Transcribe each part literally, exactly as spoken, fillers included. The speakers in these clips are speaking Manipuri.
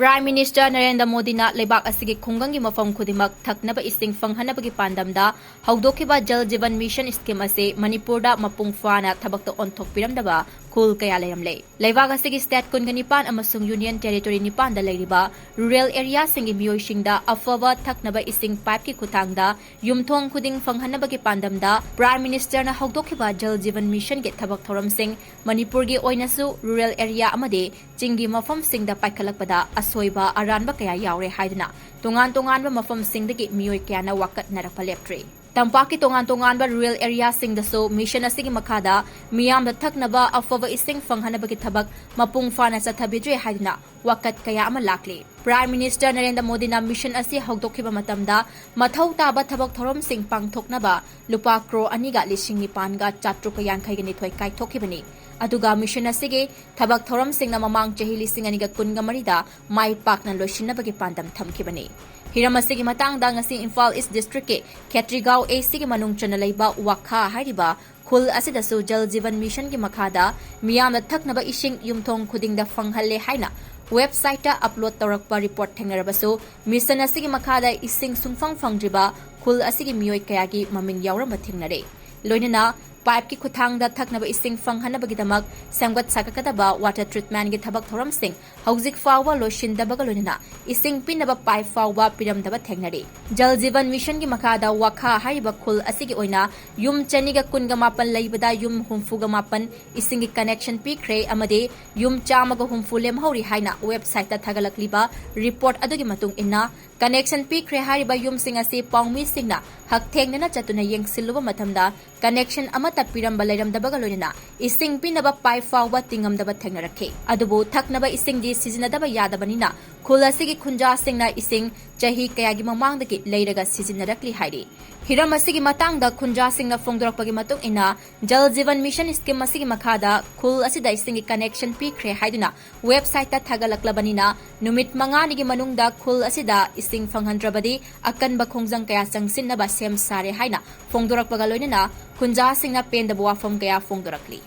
Prime Minister ꯅꯔꯦꯟꯗ꯭ꯔ ꯃꯣꯗꯤꯅ ꯂꯩꯕꯥꯛ ꯑꯁꯤꯒꯤ ꯈꯨꯡꯒꯪꯒꯤ ꯃꯐꯝ ꯈꯨꯗꯤꯡꯃꯛ ꯊꯛꯅꯕ ꯏꯁꯤꯡ ꯐꯪꯍꯟꯅꯕꯒꯤ ꯄꯥꯟꯗꯝꯗ ꯍꯧꯗꯣꯛꯈꯤꯕ ꯖꯜ ꯖꯤꯕꯟ ꯃꯤꯁꯟ ꯁ꯭ꯀꯤꯝ ꯑꯁꯤ ꯃꯅꯤꯄꯨꯔꯗ ꯃꯄꯨꯡ ꯐꯥꯅ ꯊꯕꯛꯇ ꯑꯣꯟꯊꯣꯛꯄꯤꯔꯝꯗꯕ ꯈꯨꯜ ꯀꯌꯥ ꯂꯩꯔꯝꯂꯦ꯫ ꯂꯩꯕꯥꯛ ꯑꯁꯤꯒꯤ state ꯀꯨꯟꯒ ꯅꯤꯄꯥꯟ ꯑꯃꯁꯨꯡ Union Territory ꯅꯤꯄꯥꯟꯗ ꯂꯩꯔꯤꯕ rural areaꯁꯤꯡꯒꯤ ꯃꯤꯑꯣꯏꯁꯤꯡꯗ ꯑꯐꯕ ꯊꯛꯅꯕ ꯏꯁꯤꯡ pipeꯀꯤ ꯈꯨꯠꯊꯥꯡꯗ ꯌꯨꯝꯊꯣꯡ ꯈꯨꯗꯤꯡ ꯐꯪꯍꯟꯅꯕꯒꯤ ꯄꯥꯟꯗꯝꯗ Prime Ministerꯅ ꯍꯧꯗꯣꯛꯈꯤꯕ ꯖꯜ ꯖꯤꯕꯟ ꯃꯤꯁꯟꯒꯤ ꯊꯕꯛ ꯊꯧꯔꯝꯁꯤꯡ ꯃꯅꯤꯄꯨꯔꯒꯤ ꯑꯣꯏꯅꯁꯨ rural area ꯑꯃꯗꯤ ꯆꯤꯡꯒꯤ ꯃꯐꯝꯁꯤꯡꯗ ꯄꯥꯏꯈꯠꯂꯛꯄꯗ ꯑꯁꯣꯏꯕ ꯑꯔꯥꯟꯕ ꯀꯌꯥ ꯌꯥꯎꯔꯦ ꯍꯥꯏꯗꯨꯅ ꯇꯣꯉꯥꯟ ꯇꯣꯉꯥꯟꯕ ꯃꯐꯝꯁꯤꯡꯗꯒꯤ ꯃꯤꯑꯣꯏ ꯀꯌꯥꯅ ꯋꯥꯀꯠꯅꯔꯛꯄ ꯂꯦꯞꯇ꯭ꯔꯤ꯫ ꯇꯝꯄꯥꯛꯀꯤ ꯇꯣꯉꯥꯟ ꯇꯣꯉꯥꯟꯕ rural areaꯁꯤꯡꯗꯁꯨ ꯃꯤꯁꯟ ꯑꯁꯤꯒꯤ ꯃꯈꯥꯗ ꯃꯤꯌꯥꯝꯗ ꯊꯛꯅꯕ ꯑꯐꯕ ꯏꯁꯤꯡ ꯐꯪꯍꯟꯅꯕꯒꯤ ꯊꯕꯛ ꯃꯄꯨꯡ ꯐꯥꯅ ꯆꯠꯊꯕꯤꯗ꯭ꯔꯦ ꯍꯥꯏꯗꯨꯅ ꯋꯥꯀꯠ ꯀꯌꯥ ꯑꯃ ꯂꯥꯛꯂꯤ꯫ Prime Minister ꯅꯔꯦꯟꯗ꯭ꯔ ꯃꯣꯗꯤꯅ ꯃꯤꯁꯟ ꯑꯁꯤ ꯍꯧꯗꯣꯛꯈꯤꯕ ꯃꯇꯝꯗ ꯃꯊꯧ ꯇꯥꯕ ꯊꯕꯛ ꯊꯧꯔꯝꯁꯤꯡ ꯄꯥꯡꯊꯣꯛꯅꯕ ꯂꯨꯄꯥ ꯀ꯭ꯔꯣꯔ ꯑꯅꯤꯒ ꯂꯤꯁꯤꯡ ꯅꯤꯄꯥꯟꯒ ꯆꯥꯇ꯭ꯔꯨꯛꯀ ꯌꯥꯡꯈꯩꯒ ꯅꯤꯊꯣꯏ ꯀꯥꯏꯊꯣꯛꯈꯤꯕꯅꯤ꯫ ꯑꯗꯨꯒ ꯃꯤꯁꯟ ꯑꯁꯤꯒꯤ ꯊꯕꯛ ꯊꯧꯔꯝꯁꯤꯡꯅ ꯃꯃꯥꯡ ꯆꯍꯤ ꯂꯤꯁꯤꯡ ꯑꯅꯤꯒ ꯀꯨꯟꯒ ꯃꯔꯤꯗ ꯃꯥꯏ ꯄꯥꯛꯅ ꯂꯣꯏꯁꯤꯟꯅꯕꯒꯤ ꯄꯥꯟꯗꯝ ꯊꯝꯈꯤꯕꯅꯤ꯫ ꯍꯤꯔꯝ ꯑꯁꯤꯒꯤ ꯃꯇꯥꯡꯗ ꯉꯁꯤ ꯏꯝꯐꯥꯜ East Districtꯀꯤ ꯈꯦꯇ꯭ꯔꯤꯒꯥꯎ ACꯒꯤ ꯃꯅꯨꯡ ꯆꯟꯅ ꯂꯩꯕ ꯋꯥꯈꯥ ꯍꯥꯏꯔꯤꯕ ꯈꯨꯜ ꯑꯁꯤꯗꯁꯨ ꯖꯜ ꯖꯤꯕꯟ ꯃꯤꯁꯟꯒꯤ ꯃꯈꯥꯗ ꯃꯤꯌꯥꯝꯅ ꯊꯛꯅꯕ ꯏꯁꯤꯡ ꯌꯨꯝꯊꯣꯡ ꯈꯨꯗꯤꯡꯗ ꯐꯪꯍꯜꯂꯦ ꯍꯥꯏꯅ websiteꯇ upload ꯇꯧꯔꯛꯄ report ꯊꯦꯡꯅꯔꯕꯁꯨ, ꯃꯤꯁꯟ ꯑꯁꯤꯒꯤ ꯃꯈꯥꯗ ꯏꯁꯤꯡ ꯁꯨꯡꯐꯪ ꯐꯪꯗ꯭ꯔꯤꯕ ꯈꯨꯜ ꯑꯁꯤꯒꯤ ꯃꯤꯑꯣꯏ ꯀꯌꯥꯒꯤ ꯃꯃꯤꯡ ꯌꯥꯎꯔꯝꯕ ꯊꯦꯡꯅꯔꯦ꯫ ꯂꯣꯏꯅꯅ pipeꯀꯤ ꯈꯨꯠꯊꯥꯡꯗ ꯊꯛꯅꯕ ꯏꯁꯤꯡ ꯐꯪꯍꯟꯅꯕꯒꯤꯗꯃꯛ ꯁꯦꯝꯒꯠ ꯁꯥꯒꯠꯀꯗꯕ water treatmentꯀꯤ ꯊꯕꯛ ꯊꯧꯔꯝꯁꯤꯡ ꯍꯧꯖꯤꯛ ꯐꯥꯎꯕ ꯂꯣꯏꯁꯤꯟꯗꯕꯒ ꯂꯣꯏꯅꯅ ꯏꯁꯤꯡ ꯄꯤꯅꯕ pipe ꯐꯥꯎꯕ ꯄꯤꯔꯝꯗꯕ ꯊꯦꯡꯅꯔꯤ꯫ ꯖꯜ ꯖꯤꯕꯟ ꯃꯤꯁꯟꯒꯤ ꯃꯈꯥꯗ ꯋꯥꯈꯥ ꯍꯥꯏꯔꯤꯕ ꯈꯨꯜ ꯑꯁꯤꯒꯤ ꯑꯣꯏꯅ ꯌꯨꯝ ꯆꯅꯤꯒ ꯀꯨꯟꯒ ꯃꯥꯄꯟ ꯂꯩꯕꯗ ꯌꯨꯝ ꯍꯨꯝꯐꯨꯒ ꯃꯥꯄꯟ ꯏꯁꯤꯡꯒꯤ connection ꯄꯤꯈ꯭ꯔꯦ ꯑꯃꯗꯤ ꯌꯨꯝ ꯆꯥꯝꯃꯒ ꯍꯨꯝꯐꯨ ꯂꯦꯝꯍꯧꯔꯤ ꯍꯥꯏꯅ websiteꯇ ꯊꯥꯒꯠꯂꯛꯂꯤꯕ report ꯑꯗꯨꯒꯤ ꯃꯇꯨꯡ ꯏꯟꯅ, connection ꯄꯤꯈ꯭ꯔꯦ ꯍꯥꯏꯔꯤꯕ ꯌꯨꯝꯁꯤꯡ ꯑꯁꯤ ꯄꯥꯎꯃꯤꯁꯤꯡꯅ ꯍꯛꯊꯦꯡꯅꯅ ꯆꯠꯇꯨꯅ ꯌꯦꯡꯁꯤꯜꯂꯨꯕ ꯃꯇꯝꯗ connection ꯑꯃꯠꯇ ꯄꯤꯔꯝꯕ ꯂꯩꯔꯝꯗꯕꯒ ꯂꯣꯏꯅꯅ ꯏꯁꯤꯡ ꯄꯤꯅꯕ pipe ꯐꯥꯎꯕ ꯇꯤꯡꯉꯝꯗꯕ ꯊꯦꯡꯅꯔꯛꯈꯤ꯫ ꯑꯗꯨꯕꯨ ꯊꯛꯅꯕ ꯏꯁꯤꯡꯗꯤ ꯁꯤꯖꯤꯟꯅꯗꯕ ꯌꯥꯗꯕꯅꯤꯅ ꯈꯨꯜ ꯑꯁꯤꯒꯤ ꯈꯨꯟꯖꯥꯁꯤꯡꯅ ꯏꯁꯤꯡ ꯆꯍꯤ ꯀꯌꯥꯒꯤ ꯃꯃꯥꯡꯗꯒꯤ ꯂꯩꯔꯒ ꯁꯤꯖꯤꯟꯅꯔꯛꯂꯤ ꯍꯥꯏꯔꯤ꯫ ꯍꯤꯔꯝ ꯑꯁꯤꯒꯤ ꯃꯇꯥꯡꯗ ꯈꯨꯟꯖꯥꯁꯤꯡꯅ ꯐꯣꯡꯗꯣꯔꯛꯄꯒꯤ ꯃꯇꯨꯡ ꯏꯟꯅ, ꯖꯜ ꯖꯤꯕꯟ ꯃꯤꯁꯟ ꯁ꯭ꯀꯤꯝ ꯑꯁꯤꯒꯤ ꯃꯈꯥꯗ ꯈꯨꯜ ꯑꯁꯤꯗ ꯏꯁꯤꯡꯒꯤ connection ꯄꯤꯈ꯭ꯔꯦ ꯍꯥꯏꯗꯨꯅ websiteꯇ ꯊꯥꯒꯠꯂꯛꯂꯕꯅꯤꯅ, ꯅꯨꯃꯤꯠ ꯃꯉꯥꯅꯤꯒꯤ ꯃꯅꯨꯡꯗ ꯈꯨꯜ ꯑꯁꯤꯗ ꯏꯁꯤꯡ ꯐꯪꯍꯟꯗ꯭ꯔꯕꯗꯤ ꯑꯀꯟꯕ ꯈꯣꯡꯖꯪ ꯀꯌꯥ ꯆꯪꯁꯤꯟꯅꯕ ꯁꯦꯝ ꯁꯥꯔꯦ ꯍꯥꯏꯅ ꯐꯣꯡꯗꯣꯔꯛꯄꯒ ꯂꯣꯏꯅꯅ ꯈꯨꯟꯖꯥꯁꯤꯡꯅ ꯄꯦꯟꯗꯕ ꯋꯥꯐꯝ ꯀꯌꯥ ꯐꯣꯡꯗꯣꯔꯛꯂꯤ꯫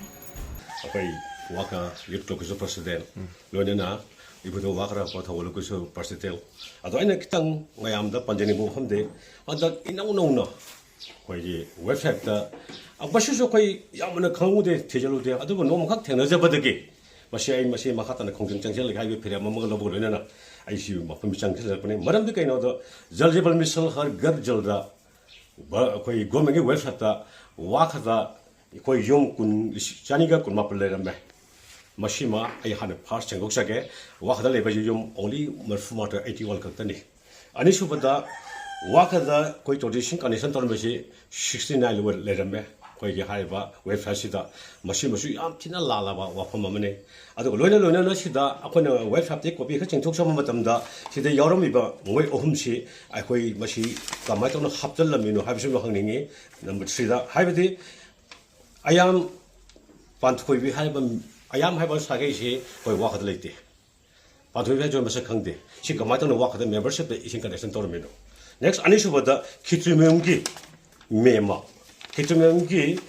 ꯑꯩꯈꯣꯏ ꯋꯥꯈ ꯌꯨꯠ ꯀ꯭ꯂꯕꯀꯤꯁꯨ ꯄ꯭ꯔꯁꯤꯗꯦꯟ, ꯂꯣꯏꯅꯅ ꯏꯕꯨꯙꯧ ꯋꯥꯈꯔ ꯄꯣꯊꯧꯒꯠꯂꯛꯄꯒꯤꯁꯨ ꯄ꯭ꯔꯁꯤꯗꯦꯟ꯫ ꯑꯗꯣ ꯑꯩꯅ ꯈꯤꯇꯪ ꯃꯌꯥꯝꯗ ꯄꯟꯖꯅꯤꯡꯕ ꯋꯥꯐꯝꯗꯤ, ꯍꯟꯗꯛ ꯏꯅꯧ ꯅꯧꯅ ꯑꯩꯈꯣꯏꯒꯤ ꯋꯦꯕꯁꯥꯏꯠꯇ, ꯑ, ꯃꯁꯤꯁꯨ ꯑꯩꯈꯣꯏ ꯌꯥꯝꯅ ꯈꯪꯍꯧꯗꯦ, ꯊꯤꯖꯤꯜꯂꯨꯗꯦ, ꯑꯗꯨꯕꯨ ꯅꯣꯡꯃꯈꯛ ꯊꯦꯡꯅꯖꯕꯗꯒꯤ ꯃꯁꯤ ꯑꯩ ꯃꯁꯤ ꯃꯈꯥ ꯇꯥꯅ ꯈꯣꯡꯖꯪ ꯆꯪꯁꯤꯜꯂꯒꯦ ꯍꯥꯏꯕꯒꯤ ꯐꯤꯔꯦꯞ ꯑꯃꯒ ꯂꯧꯕꯒ ꯂꯣꯏꯅꯅ ꯑꯩꯁꯤ ꯃꯐꯝ ꯆꯪꯁꯤꯜꯂꯛꯄꯅꯤ꯫ ꯃꯔꯝꯗꯤ ꯀꯩꯅꯣꯗ, ꯖꯜ ꯖꯤꯕꯟ ꯃꯤꯁꯟ ꯍꯔ ꯘꯔ ꯖꯜꯗ ꯚ-, ꯑꯩꯈꯣꯏ ꯒꯣꯔꯃꯦꯟꯒꯤ ꯋꯦꯕꯁꯥꯏꯠꯇ ꯋꯥꯈꯗ ꯑꯩꯈꯣꯏ ꯌꯨꯝ ꯀꯨꯟ, ꯆꯅꯤꯒ ꯀꯨꯟꯃꯥꯄꯟ ꯂꯩꯔꯝꯃꯦ꯫ ꯃꯁꯤꯃ ꯑꯩ ꯍꯥꯟꯅ ꯐꯥꯔꯁ ꯁꯦꯡꯗꯣꯛꯆꯒꯦ꯫ ꯋꯥꯈꯗ ꯂꯩꯕ ꯌꯨꯝ only ꯃꯔꯤꯐꯨ ꯃꯥꯊꯣꯏ, eighty one ꯈꯛꯇꯅꯤ꯫ ꯑꯅꯤꯁꯨꯕꯗ, ꯋꯥꯈꯗ ꯑꯩꯈꯣꯏ ꯇꯣꯇꯤ ꯏꯁꯤꯡ ꯀꯅꯦꯛꯁꯟ ꯇꯧꯔꯝꯕꯁꯤ sixty nine ꯂꯩꯔꯝꯃꯦ꯫ ꯑꯩꯈꯣꯏꯒꯤ ꯍꯥꯏꯔꯤꯕ ꯋꯦꯕꯁꯥꯏꯠꯁꯤꯗ ꯃꯁꯤꯃꯁꯨ ꯌꯥꯝ ꯊꯤꯅ ꯂꯥꯜꯂꯕ ꯋꯥꯐꯝ ꯑꯃꯅꯤ꯫ ꯑꯗꯨꯒ ꯂꯣꯏꯅ ꯂꯣꯏꯅꯅ ꯁꯤꯗ ꯑꯩꯈꯣꯏꯅ ꯋꯦꯕꯁꯥꯏꯠꯇꯒꯤ ꯀꯣꯄꯤ ꯈꯔ ꯆꯤꯡꯊꯣꯛꯆꯕ ꯃꯇꯝꯗ ꯁꯤꯗ ꯌꯥꯎꯔꯝꯃꯤꯕ ꯃꯣꯏ ꯑꯍꯨꯝꯁꯤ ꯑꯩꯈꯣꯏ ꯃꯁꯤ ꯀꯃꯥꯏꯅ ꯇꯧꯅ ꯍꯥꯞꯆꯤꯜꯂꯝꯃꯤꯅꯣ ꯍꯥꯏꯕꯁꯤꯃ ꯍꯪꯅꯤꯡꯉꯤ꯫ ꯅꯝꯕꯔ ꯊ꯭ꯔꯤꯗ ꯍꯥꯏꯕꯗꯤ ꯑꯌꯥꯝ ꯄꯥꯟꯊꯣꯏꯕꯤ ꯍꯥꯏꯕ, ꯑꯌꯥꯝ ꯍꯥꯏꯕ ꯁꯥꯒꯩꯁꯤ ꯑꯩꯈꯣꯏ ꯋꯥꯈꯗ ꯂꯩꯇꯦ꯫ ꯄꯥꯟꯊꯣꯏꯕꯤ ꯍꯥꯏꯁꯨ ꯃꯁꯛ ꯈꯪꯗꯦ꯫ ꯁꯤ ꯀꯃꯥꯏꯅ ꯇꯧꯅ ꯋꯥꯈꯗ ꯃꯦꯝꯕꯔꯁꯤꯞꯇ ꯏꯁꯤꯡ ꯀꯅꯦꯛꯁꯟ ꯇꯧꯔꯝꯃꯤꯅꯣ? ꯅꯦꯛꯁ, ꯑꯅꯤꯁꯨꯕꯗ ꯈꯦꯇ꯭ꯔꯤꯃꯌꯨꯝꯒꯤ ꯃꯦꯝꯃ, ꯈꯦꯇ꯭ꯔꯤꯃꯌꯨꯝꯒꯤ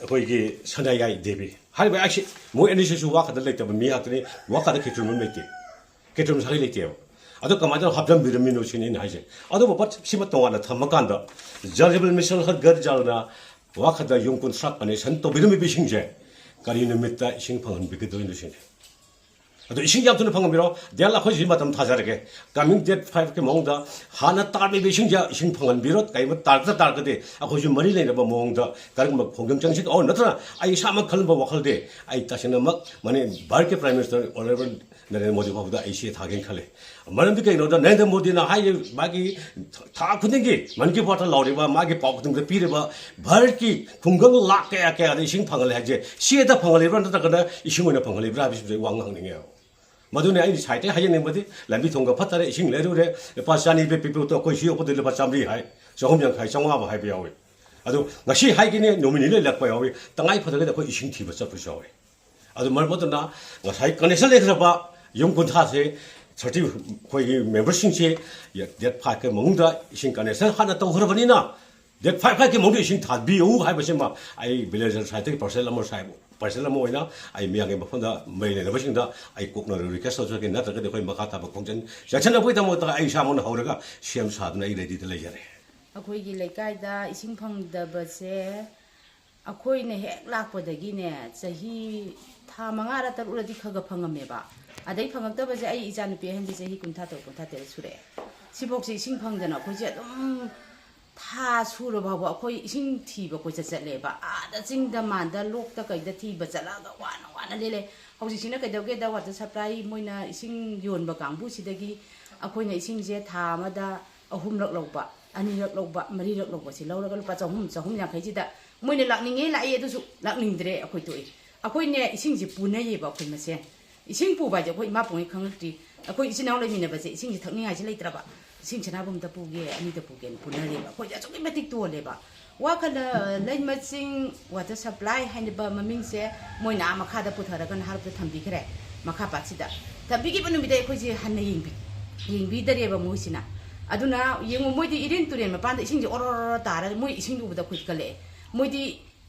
ꯑꯩꯈꯣꯏꯒꯤ ꯁꯅꯥꯌꯥꯏ ꯗꯦꯕꯤ ꯍꯥꯏꯔꯤꯕ ꯑꯩꯁꯤ, ꯃꯣꯏ ꯑꯅꯤꯁꯤꯁꯨ ꯋꯥꯈꯗ ꯂꯩꯇꯕ ꯃꯤ ꯉꯥꯛꯇꯅꯤ꯫ ꯋꯥꯈꯗ ꯈꯦꯇ꯭ꯔꯤꯃꯌꯨꯝ ꯂꯩꯇꯦ, ꯈꯦꯇ꯭ꯔꯤꯃꯌꯨꯝ ꯁꯥꯒꯩ ꯂꯩꯇꯦꯕ꯫ ꯑꯗꯣ ꯀꯃꯥꯏꯅ ꯇꯧꯔ ꯍꯥꯞꯆꯤꯟꯕꯤꯔꯝꯃꯤꯅꯣ ꯁꯤꯅꯤ ꯑꯩꯅ ꯍꯥꯏꯁꯦ꯫ ꯑꯗꯨꯕꯨ ꯄꯣꯠ ꯁꯤꯃ ꯇꯣꯉꯥꯟꯅ ꯊꯝꯃꯀꯥꯟꯗ, ꯖꯜ ꯖꯤꯕꯟ ꯃꯤꯁꯟ ꯍꯔ ꯘꯔ ꯖꯜꯅ ꯋꯥꯈꯗ ꯌꯨꯝ ꯀꯨꯟꯊ꯭ꯔꯥ ꯀꯅꯦꯛꯁꯟ ꯇꯧꯕꯤꯔꯝꯃꯤꯕ ꯏꯁꯤꯡꯁꯦ ꯀꯔꯤ ꯅꯨꯃꯤꯠꯇ ꯏꯁꯤꯡ ꯐꯪꯍꯟꯕꯤꯒꯗꯣꯏꯅꯣ ꯁꯤꯅꯤ꯫ ꯑꯗꯣ ꯏꯁꯤꯡ ꯌꯥꯝ ꯊꯨꯅ ꯐꯪꯍꯟꯕꯤꯔꯣ꯫ ꯗꯦꯜ ꯑꯩꯈꯣꯏꯁꯤ ꯃꯇꯝ ꯊꯥꯖꯔꯒꯦ꯫ Coming date five ꯀꯤ ꯃꯑꯣꯡꯗ ꯍꯥꯟꯅ ꯇꯥꯔꯝꯃꯤꯕ ꯏꯁꯤꯡꯁꯦ ꯏꯁꯤꯡ ꯐꯪꯍꯟꯕꯤꯔꯣ꯫ ꯀꯔꯤꯒꯨꯝꯕ ꯇꯥꯔꯛꯇ ꯇꯥꯔꯒꯗꯤ ꯑꯩꯈꯣꯏꯁꯨ ꯃꯔꯤ ꯂꯩꯅꯕ ꯃꯑꯣꯡꯗ ꯀꯔꯤꯒꯨꯝꯕ ꯈꯣꯡꯖꯪ ꯆꯪꯁꯤ, ꯑꯣ, ꯅꯠꯇ꯭ꯔꯒ ꯑꯩ ꯏꯁꯥꯃꯛ ꯈꯜꯂꯝꯕ ꯋꯥꯈꯜꯗꯤ ꯑꯩ ꯇꯁꯦꯡꯅꯃꯛ ꯃꯅꯤ-, ꯚꯥꯔꯠꯀꯤ Prime Minister Honourable Narendra Modi ꯐꯥꯎꯕꯗ ꯑꯩ ꯆꯦ ꯊꯥꯒꯦꯅ ꯈꯜꯂꯦ꯫ ꯃꯔꯝꯗꯤ ꯀꯩꯒꯤꯅꯣꯗ ꯅꯔꯦꯟꯗ꯭ꯔ ꯃꯣꯗꯤꯅ ꯍꯥꯏꯔꯤꯕ ꯃꯥꯒꯤ ꯊꯥ ꯈꯨꯗꯤꯡꯒꯤ ꯃꯟ ꯀꯤ ꯕꯥꯠꯇ ꯂꯥꯎꯔꯤꯕ, ꯃꯥꯒꯤ ꯄꯥꯎ ꯈꯨꯗꯤꯡꯗ ꯄꯤꯔꯤꯕ ꯚꯥꯔꯠꯀꯤ ꯈꯨꯡꯒꯪ ꯂꯥꯈ ꯀꯌꯥ ꯀꯌꯥꯗ ꯏꯁꯤꯡ ꯐꯪꯍꯜꯂꯦ ꯍꯥꯏꯁꯦ ꯆꯦꯗ ꯐꯪꯍꯜꯂꯤꯕ꯭ꯔꯥ ꯅꯠꯇ꯭ꯔꯒꯅ ꯏꯁꯤꯡ ꯑꯣꯏꯅ ꯐꯪꯍꯜꯂꯤꯕ꯭ꯔꯥ ꯍꯥꯏꯕꯁꯤꯁꯨ ꯑꯩ ꯋꯥ ꯉꯥꯡꯅꯤꯡꯉꯦ꯫ ꯃꯗꯨꯅꯤ ꯑꯩꯅ ꯁꯥꯏꯠꯇꯒꯤ ꯍꯥꯏꯖꯅꯤꯡꯕꯗꯤ, ꯂꯝꯕꯤ ꯊꯣꯡꯒ ꯐꯠꯇꯔꯦ, ꯏꯁꯤꯡ ꯂꯩꯔꯨꯔꯦ, ꯂꯨꯄꯥ ꯆꯅꯤ ꯄꯤ ꯄꯤꯕꯗꯣ ꯑꯩꯈꯣꯏ ꯁꯤ ꯌꯣꯛꯄꯗ ꯂꯨꯄꯥ ꯆꯥꯝꯃꯔꯤ ꯍꯥꯏ, ꯆꯍꯨꯝ ꯌꯥꯡꯈꯩ, ꯆꯥꯝꯃꯉꯥ ꯐꯥꯎ ꯍꯥꯏꯕ ꯌꯥꯎꯏ꯫ ꯑꯗꯨ ꯉꯁꯤ ꯍꯥꯏꯒꯅꯤ, ꯅꯨꯃꯤꯠ ꯅꯤꯅꯤ ꯂꯩꯔꯛꯄ ꯌꯥꯎꯏ, ꯇꯉꯥꯏ ꯐꯗ꯭ꯔꯒꯗꯤ ꯑꯩꯈꯣꯏ ꯏꯁꯤꯡ ꯊꯤꯕ ꯆꯠꯄꯁꯨ ꯌꯥꯎꯏ꯫ ꯑꯗꯨ ꯃꯔꯝ ꯑꯗꯨꯅ ꯉꯁꯥꯏ ꯀꯅꯦꯛꯁꯟ ꯂꯩꯈ꯭ꯔꯕ ꯌꯨꯝ ꯀꯨꯟꯊ꯭ꯔꯥꯁꯦ, ꯊꯥꯔꯇꯤ, ꯑꯩꯈꯣꯏꯒꯤ ꯃꯦꯝꯕꯔꯁꯤꯡꯁꯦ ꯗꯦꯠ ꯐꯥꯏꯚꯀꯤ ꯃꯅꯨꯡꯗ ꯏꯁꯤꯡ ꯀꯅꯦꯛꯁꯟ ꯍꯥꯟꯅ ꯇꯧꯈ꯭ꯔꯕꯅꯤꯅ, ꯗꯦꯠ ꯐꯥꯏꯚ ꯐꯥꯏꯚꯀꯤ ꯃꯅꯨꯡꯗ ꯏꯁꯤꯡ ꯊꯥꯕꯤꯌꯨ ꯍꯥꯏꯕꯁꯤꯃ ꯑꯩ ꯚꯤꯂꯦꯖꯔ ꯁꯥꯏꯠꯇꯒꯤ ꯄꯥꯔꯁꯦꯜ ꯑꯃ ꯁꯥꯏꯕ ꯄꯥꯔꯁꯟ ꯑꯃ ꯑꯣꯏꯅ ꯑꯩ ꯃꯤꯌꯥꯝꯒꯤ ꯃꯐꯝꯗ ꯃꯔꯤ ꯂꯩꯅꯕꯁꯤꯡꯗ ꯑꯩ ꯀꯣꯛꯅ ꯔꯤꯀ꯭ꯋꯦꯁ ꯇꯧꯖꯒꯦ, ꯅꯠꯇ꯭ꯔꯒꯗꯤ ꯑꯩꯈꯣꯏ ꯃꯈꯥ ꯇꯥꯕ ꯈꯣꯡꯖꯪ ꯆꯪꯁꯤꯟꯅꯕꯒꯤꯗꯃꯛꯇ ꯑꯩ ꯏꯁꯥꯃꯛꯅ ꯍꯧꯔꯒ ꯁꯦꯝ ꯁꯥꯗꯨꯅ ꯑꯩ ꯔꯦꯗꯤꯗ ꯂꯩꯖꯔꯦ꯫ ꯑꯩꯈꯣꯏꯒꯤ ꯂꯩꯀꯥꯏꯗ ꯏꯁꯤꯡ ꯐꯪꯗꯕꯁꯦ ꯑꯩꯈꯣꯏꯅ ꯍꯦꯛ ꯂꯥꯛꯄꯗꯒꯤꯅꯦ, ꯆꯍꯤ ꯊꯥ ꯃꯉꯥꯔ ꯇꯔꯨꯛꯂꯗꯤ ꯈꯔ ꯈꯔ ꯐꯪꯉꯝꯃꯦꯕ꯫ ꯑꯗꯩ ꯐꯪꯉꯛꯇꯕꯁꯦ ꯑꯩ ꯏꯆꯥꯅꯨꯄꯤ ꯑꯍꯟꯁꯦ ꯆꯍꯤ ꯀꯨꯟꯊ꯭ꯔꯥ ꯇꯔꯨꯛ, ꯀꯨꯟꯊ꯭ꯔꯥ ꯇꯔꯦꯠ ꯁꯨꯔꯛꯑꯦ꯫ ꯁꯤꯐꯥꯎꯁꯦ ꯏꯁꯤꯡ ꯐꯪꯗꯅ ꯑꯩꯈꯣꯏꯁꯦ ꯑꯗꯨꯝ ꯊꯥ ꯁꯨꯔ ꯐꯥꯎꯕ ꯑꯩꯈꯣꯏ ꯏꯁꯤꯡ ꯊꯤꯕ ꯀꯣꯏꯆꯠ ꯆꯠꯂꯦꯕ꯫ ꯑꯥꯗ ꯆꯤꯡꯗ ꯃꯥꯟꯗ ꯂꯣꯛꯇ ꯀꯩꯗ ꯊꯤꯕ ꯆꯠꯂꯒ ꯋꯥꯅ ꯋꯥꯅ ꯂꯦꯜꯂꯦ꯫ ꯍꯧꯖꯤꯛꯁꯤꯅ ꯀꯩꯗꯧꯒꯦꯗ, ꯋꯥꯇꯔ ꯁꯄ꯭ꯂꯥꯏ ꯃꯣꯏꯅ ꯏꯁꯤꯡ ꯌꯣꯟꯕ ꯀꯥꯡꯕꯨꯁꯤꯗꯒꯤ ꯑꯩꯈꯣꯏꯅ ꯏꯁꯤꯡꯁꯦ ꯊꯥ ꯑꯃꯗ ꯑꯍꯨꯝꯂꯛ ꯂꯧꯕ, ꯑꯅꯤꯔꯛ ꯂꯧꯕ, ꯃꯔꯤꯔꯛ ꯂꯧꯕꯁꯤ ꯂꯧꯔꯒ ꯂꯨꯄꯥ ꯆꯍꯨꯝ, ꯆꯍꯨꯝ ꯌꯥꯡꯈꯩꯁꯤꯗ ꯃꯣꯏꯅ ꯂꯥꯛꯅꯤꯡꯉꯦ ꯂꯥꯛꯏ, ꯑꯗꯨꯁꯨ ꯂꯥꯛꯅꯤꯡꯗ꯭ꯔꯦ꯫ ꯑꯩꯈꯣꯏ ꯇꯣꯛꯏ꯫ ꯑꯩꯈꯣꯏꯅꯦ, ꯏꯁꯤꯡꯁꯦ ꯄꯨꯅꯩꯌꯦꯕ ꯑꯩꯈꯣꯏ ꯃꯁꯦꯟ꯫ ꯏꯁꯤꯡ ꯄꯨꯕ ꯍꯥꯏꯁꯦ ꯑꯩꯈꯣꯏ ꯏꯃꯥ ꯄꯣꯛꯉꯩ ꯈꯪꯉꯛꯇ꯭ꯔꯤ꯫ ꯑꯩꯈꯣꯏ ꯏꯆꯤꯟ ꯏꯅꯥꯎ ꯂꯩꯃꯤꯟꯅꯕꯁꯦ ꯏꯁꯤꯡꯁꯦ ꯊꯛꯅꯤꯡꯉꯥꯏꯁꯦ ꯂꯩꯇ꯭ꯔꯕ꯫ ꯏꯁꯤꯡ ꯁꯅꯥꯕꯨ ꯑꯝꯇ ꯄꯨꯒꯦ, ꯑꯅꯤꯗ ꯄꯨꯒꯦꯅ ꯄꯨꯅꯔꯦꯕ꯫ ꯑꯩꯈꯣꯏꯁꯦ ꯑꯁꯨꯛꯀꯤ ꯃꯇꯤꯛ ꯇꯣꯜꯂꯦꯕ꯫ ꯋꯥꯈꯜꯗ ꯂꯩꯃꯆꯤꯡ ꯋꯥꯇꯔ ꯁꯄ꯭ꯂꯥꯏ ꯍꯥꯏꯔꯤꯕ ꯃꯃꯤꯡꯁꯦ ꯃꯣꯏꯅ ꯑꯥ ꯃꯈꯥꯗ ꯄꯨꯊꯔꯒ ꯅꯍꯥꯔꯣꯛꯇ ꯊꯝꯕꯤꯈ꯭ꯔꯦ, ꯃꯈꯥ ꯄꯥꯠꯁꯤꯗ꯫ ꯊꯝꯕꯤꯈꯤꯕ ꯅꯨꯃꯤꯠꯇ ꯑꯩꯈꯣꯏꯁꯦ ꯍꯟꯅ ꯌꯦꯡꯕꯤ-, ꯌꯦꯡꯕꯤꯗꯔꯦꯕ ꯃꯣꯏꯁꯤꯅ꯫ ꯑꯗꯨꯅ ꯌꯦꯡꯉꯨ, ꯃꯣꯏꯗꯤ ꯏꯔꯤꯟ ꯇꯨꯔꯦꯟ ꯃꯄꯥꯟꯗ ꯏꯁꯤꯡꯁꯦ ꯑꯣꯔꯣ ꯑꯣꯔꯣ ꯇꯥꯔꯒ ꯃꯣꯏ ꯏꯁꯤꯡꯗꯣ ꯎꯕꯗ ꯑꯩꯈꯣꯏ ꯀꯜꯂꯛꯑꯦ꯫ ꯃꯣꯏꯗꯤ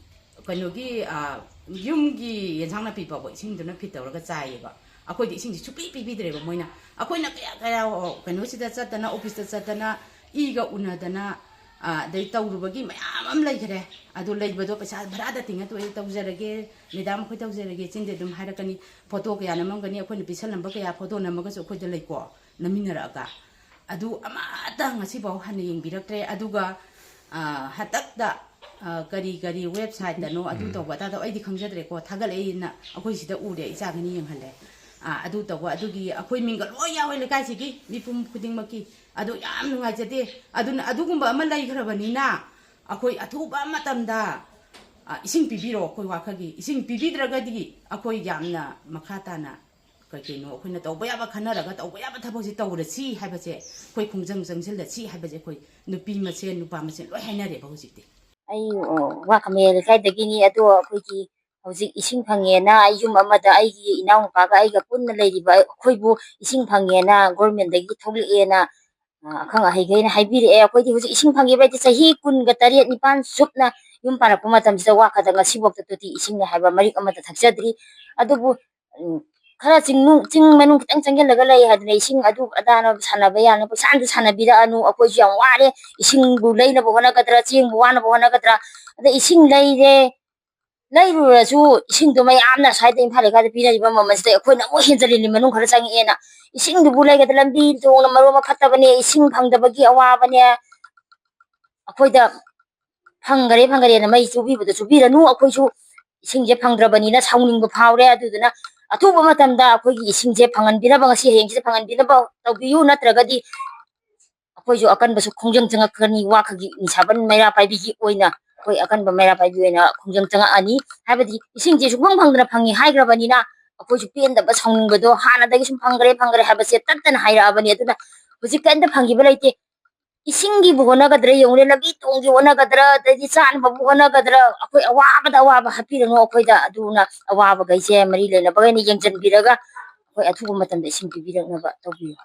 ꯀꯩꯅꯣꯒꯤ, ꯑ, ꯌꯨꯝꯒꯤ ꯌꯦꯟꯁꯥꯡ ꯅꯥꯄꯤ ꯐꯥꯎꯕ ꯏꯁꯤꯡꯗꯨꯅ ꯐꯤꯠ ꯇꯧꯔꯒ ꯆꯥꯏꯌꯦꯕ꯫ ꯑꯩꯈꯣꯏꯗꯤ ꯏꯁꯤꯡꯁꯤ ꯁꯨꯄꯤ ꯄꯤꯕꯤꯗ꯭ꯔꯦꯕ ꯃꯣꯏꯅ꯫ ꯑꯩꯈꯣꯏꯅ ꯀꯌꯥ ꯀꯌꯥ, ꯑ, ꯀꯩꯅꯣꯁꯤꯗ ꯆꯠꯇꯅ, ꯑꯣꯐꯤꯁꯇ ꯆꯠꯇꯅ, ꯏꯒ ꯎꯅꯗꯅ, ꯑ, ꯑꯗꯩ ꯇꯧꯔꯨꯕꯒꯤ ꯃꯌꯥꯝ ꯑꯃ ꯂꯩꯈ꯭ꯔꯦ꯫ ꯑꯗꯨ ꯂꯩꯕꯗꯣ ꯄꯩꯁꯥ ꯚꯔꯥꯗ ꯇꯤꯡꯉ ꯇꯣꯛꯑꯦ, ꯇꯧꯖꯔꯒꯦ, ꯃꯦꯗꯥꯝ ꯑꯩꯈꯣꯏ ꯇꯧꯖꯔꯒꯦ, ꯆꯤꯟꯗꯤ ꯑꯗꯨꯝ ꯍꯥꯏꯔꯛꯀꯅꯤ꯫ ꯐꯣꯇꯣ ꯀꯌꯥ ꯅꯝꯃꯝꯒꯅꯤ, ꯑꯩꯈꯣꯏꯅ ꯄꯤꯁꯜꯂꯝꯕ ꯀꯌꯥ ꯐꯣꯇꯣ ꯅꯝꯃꯒꯁꯨ ꯑꯩꯈꯣꯏꯗ ꯂꯩꯀꯣ, ꯅꯝꯃꯤꯟꯅꯔꯛꯑꯒ꯫ ꯑꯗꯨ ꯑꯃꯠꯇ ꯉꯁꯤꯐꯥꯎ ꯍꯟꯅ ꯌꯦꯡꯕꯤꯔꯛꯇ꯭ꯔꯦ꯫ ꯑꯗꯨꯒ, ꯑ, ꯍꯟꯗꯛꯇ, ꯑ, ꯀꯔꯤ ꯀꯔꯤ ꯋꯦꯕꯁꯥꯏꯠꯇꯅꯣ ꯑꯗꯨ ꯎꯝ꯫ ꯇꯧꯕ ꯑꯗꯥ ꯇꯧꯕ ꯑꯩꯗꯤ ꯈꯪꯖꯗ꯭ꯔꯦꯀꯣ, ꯊꯥꯒꯠꯂꯛꯏꯅ ꯑꯩꯈꯣꯏ ꯁꯤꯗ ꯎꯔꯦ, ꯏꯆꯥꯒꯤꯅꯤ ꯌꯦꯡꯍꯜꯂꯦ꯫ ꯑ, ꯑꯗꯨ ꯇꯧꯕ ꯑꯗꯨꯒꯤ ꯑꯩꯈꯣꯏ ꯃꯤꯡꯒ ꯂꯣꯏ ꯌꯥꯎꯋꯦ ꯂꯩꯀꯥꯏꯁꯤꯒꯤ ꯃꯤꯄꯨꯝ ꯈꯨꯗꯤꯡꯃꯛꯀꯤ꯫ ꯑꯗꯨ ꯌꯥꯝ ꯅꯨꯡꯉꯥꯏꯖꯗꯦ꯫ ꯑꯗꯨꯅ ꯑꯗꯨꯒꯨꯝꯕ ꯑꯃ ꯂꯩꯈ꯭ꯔꯕꯅꯤꯅ ꯑꯩꯈꯣꯏ ꯑꯊꯨꯕ ꯃꯇꯝꯗ, ꯑ, ꯏꯁꯤꯡ ꯄꯤꯕꯤꯔꯣ ꯑꯩꯈꯣꯏ ꯋꯥꯈꯒꯤ꯫ ꯏꯁꯤꯡ ꯄꯤꯕꯤꯗ꯭ꯔꯒꯗꯤ ꯑꯩꯈꯣꯏ ꯌꯥꯝꯅ ꯃꯈꯥ ꯇꯥꯅ ꯀꯩ ꯀꯩꯅꯣ ꯑꯩꯈꯣꯏꯅ ꯇꯧꯕ ꯌꯥꯕ ꯈꯟꯅꯔꯒ ꯇꯧꯕ ꯌꯥꯕ ꯊꯕꯛꯁꯦ ꯇꯧꯔꯁꯤ ꯍꯥꯏꯕꯁꯦ, ꯑꯩꯈꯣꯏ ꯈꯣꯡꯖꯪ ꯆꯪꯁꯤꯜꯂꯁꯤ ꯍꯥꯏꯕꯁꯦ ꯑꯩꯈꯣꯏ ꯅꯨꯄꯤ ꯃꯁꯦꯟ, ꯅꯨꯄꯥ ꯃꯁꯦꯟ ꯂꯣꯏ ꯍꯥꯏꯅꯔꯦꯕ ꯍꯧꯖꯤꯛꯇꯤ꯫ ꯑꯩ, ꯑ, ꯋꯥꯈꯥꯃꯦ ꯂꯩꯀꯥꯏꯗꯒꯤꯅꯤ꯫ ꯑꯗꯣ ꯑꯩꯈꯣꯏꯒꯤ ꯍꯧꯖꯤꯛ ꯏꯁꯤꯡ ꯐꯪꯉꯦꯅ ꯑꯩ ꯌꯨꯝ ꯑꯃꯗ ꯑꯩꯒꯤ ꯏꯅꯥꯎꯅꯨꯄꯥꯒ ꯑꯩꯒ ꯄꯨꯟꯅ ꯂꯩꯔꯤꯕ ꯑꯩꯈꯣꯏꯕꯨ ꯏꯁꯤꯡ ꯐꯪꯉꯦꯅ ꯒꯣꯔꯃꯦꯟꯗꯒꯤ ꯊꯣꯛꯂꯛꯑꯦꯅ ꯑ, ꯑꯈꯪ ꯑꯍꯩꯈꯩꯅ ꯍꯥꯏꯕꯤꯔꯛꯑꯦ, ꯑꯩꯈꯣꯏꯗꯤ ꯍꯧꯖꯤꯛ ꯏꯁꯤꯡ ꯐꯪꯈꯤꯕ ꯍꯥꯏꯗꯤ ꯆꯍꯤ ꯀꯨꯟꯒ ꯇꯔꯦꯠ ꯅꯤꯄꯥꯟ ꯆꯨꯞꯅ ꯌꯨꯝ ꯄꯥꯜꯂꯛꯄ ꯃꯇꯝꯁꯤꯗ ꯋꯥꯈꯗ ꯉꯁꯤꯐꯥꯎꯗ ꯇꯣꯇꯤ ꯏꯁꯤꯡꯅꯦ ꯍꯥꯏꯕ ꯃꯔꯤꯛ ꯑꯃꯠꯇ ꯊꯛꯆꯗ꯭ꯔꯤ꯫ ꯑꯗꯨꯕꯨ, ꯎꯝ, ꯈꯔ ꯆꯤꯡꯅꯨꯡ-, ꯆꯤꯡ ꯃꯅꯨꯡ ꯈꯤꯇꯪ ꯆꯪꯁꯤꯜꯂꯒ ꯂꯩ ꯍꯥꯏꯗꯅ ꯏꯁꯤꯡ ꯑꯗꯨ ꯑꯗꯥꯅ ꯁꯥꯟꯅꯕ ꯌꯥꯅ ꯄꯩꯁꯥ ꯑꯝꯇ ꯁꯥꯟꯅꯕꯤꯔꯛꯑꯅꯨ꯫ ꯑꯩꯈꯣꯏꯁꯨ ꯌꯥꯝ ꯋꯥꯔꯦ, ꯏꯁꯤꯡꯕꯨ ꯂꯩꯅꯕ ꯍꯣꯠꯅꯒꯗ꯭ꯔꯥ, ꯆꯦꯡꯕꯨ ꯋꯥꯅꯕ ꯍꯣꯠꯅꯒꯗ꯭ꯔꯥ, ꯑꯗ ꯏꯁꯤꯡ ꯂꯩꯔꯦ, ꯂꯩꯔꯨꯔꯁꯨ ꯏꯁꯤꯡꯗꯣ ꯃꯌꯥꯝꯅ ꯁ꯭ꯋꯥꯏꯗ ꯏꯝꯐꯥꯜ ꯂꯩꯀꯥꯏꯗ ꯄꯤꯅꯔꯤꯕ ꯃꯃꯜꯁꯤꯗ ꯑꯩꯈꯣꯏꯅ ꯑꯃꯨꯛ ꯍꯦꯟꯖꯜꯂꯤꯅꯤ ꯃꯅꯨꯡ ꯈꯔ ꯆꯪꯉꯛꯑꯦꯅ꯫ ꯏꯁꯤꯡꯗꯨꯕꯨ ꯂꯩꯒꯗ꯭ꯔꯥ, ꯂꯝꯕꯤ ꯊꯣꯡꯅ ꯃꯔꯣꯟ ꯑꯃ ꯐꯠꯇꯕꯅꯦ, ꯏꯁꯤꯡ ꯐꯪꯗꯕꯒꯤ ꯑꯋꯥꯕꯅꯦ꯫ ꯑꯩꯈꯣꯏꯗ ꯐꯪꯈꯔꯦ ꯐꯪꯈꯔꯦꯅ ꯃꯩ ꯆꯨꯕꯤꯕꯗ ꯆꯨꯕꯤꯔꯅꯨ꯫ ꯑꯩꯈꯣꯏꯁꯨ ꯏꯁꯤꯡꯁꯦ ꯐꯪꯗ꯭ꯔꯕꯅꯤꯅ ꯁꯥꯎꯅꯤꯡꯕ ꯐꯥꯎꯔꯦ꯫ ꯑꯗꯨꯗꯨꯅ ꯑꯊꯨꯕ ꯃꯇꯝꯗ ꯑꯩꯈꯣꯏꯒꯤ ꯏꯁꯤꯡꯁꯦ ꯐꯪꯍꯟꯕꯤꯅꯕ, ꯉꯁꯤ ꯍꯌꯦꯡꯁꯤꯗ ꯐꯪꯍꯟꯕꯤꯅꯕ ꯇꯧꯕꯤꯌꯨ, ꯅꯠꯇ꯭ꯔꯒꯗꯤ ꯑꯩꯈꯣꯏꯁꯨ ꯑꯀꯟꯕꯁꯨ ꯈꯣꯡꯖꯪ ꯆꯪꯉꯛꯀꯅꯤ꯫ ꯋꯥꯈꯒꯤ ꯅꯤꯁꯥꯕꯟ ꯃꯩꯔꯥ ꯄꯥꯏꯕꯤꯒꯤ ꯑꯣꯏꯅ, ꯑꯩꯈꯣꯏ ꯑꯀꯟꯕ ꯃꯩꯔꯥ ꯄꯥꯏꯕꯤ ꯑꯣꯏꯅ ꯈꯣꯡꯖꯪ ꯆꯪꯉꯛꯑꯅꯤ꯫ ꯍꯥꯏꯕꯗꯤ ꯏꯁꯤꯡꯁꯦ ꯁꯨꯡꯐꯪ ꯐꯪꯗꯅ ꯐꯪꯉꯤ ꯍꯥꯏꯈ꯭ꯔꯕꯅꯤꯅ ꯑꯩꯈꯣꯏꯁꯨ ꯄꯦꯟꯗꯕ, ꯁꯥꯎꯅꯤꯡꯕꯗꯣ ꯍꯥꯟꯅꯗꯒꯤ ꯁꯨꯝ ꯐꯪꯈ꯭ꯔꯦ ꯐꯪꯈ꯭ꯔꯦ ꯍꯥꯏꯕꯁꯦ ꯇꯠꯇꯅ ꯍꯥꯏꯔꯛꯑꯕꯅꯤ꯫ ꯑꯗꯨꯅ ꯍꯧꯖꯤꯛ ꯀꯔꯤꯝꯇ ꯐꯪꯈꯤꯕ ꯂꯩꯇꯦ꯫ ꯏꯁꯤꯡꯒꯤꯕꯨ ꯍꯣꯠꯅꯒꯗ꯭ꯔꯥ ꯌꯦꯡꯉꯨꯅꯦ, ꯂꯝꯕꯤ ꯊꯣꯡꯒꯤ ꯍꯣꯠꯅꯒꯗ꯭ꯔꯥ, ꯑꯗꯩꯗꯤ ꯆꯥꯅꯕꯕꯨ ꯍꯣꯠꯅꯒꯗ꯭ꯔꯥ, ꯑꯩꯈꯣꯏ ꯑꯋꯥꯕꯗ ꯑꯋꯥꯕ ꯍꯥꯞꯄꯤꯔꯅꯨ꯫ ꯑꯩꯈꯣꯏꯗ ꯑꯗꯨꯅ ꯑꯋꯥꯕꯈꯩꯁꯦ ꯃꯔꯤ ꯂꯩꯅꯕꯈꯩꯅ ꯌꯦꯡꯁꯤꯟꯕꯤꯔꯒ ꯑꯩꯈꯣꯏ ꯑꯊꯨꯕ ꯃꯇꯝꯗ ꯏꯁꯤꯡ ꯄꯤꯕꯤꯔꯛꯅꯕ ꯇꯧꯕꯤꯌꯨ꯫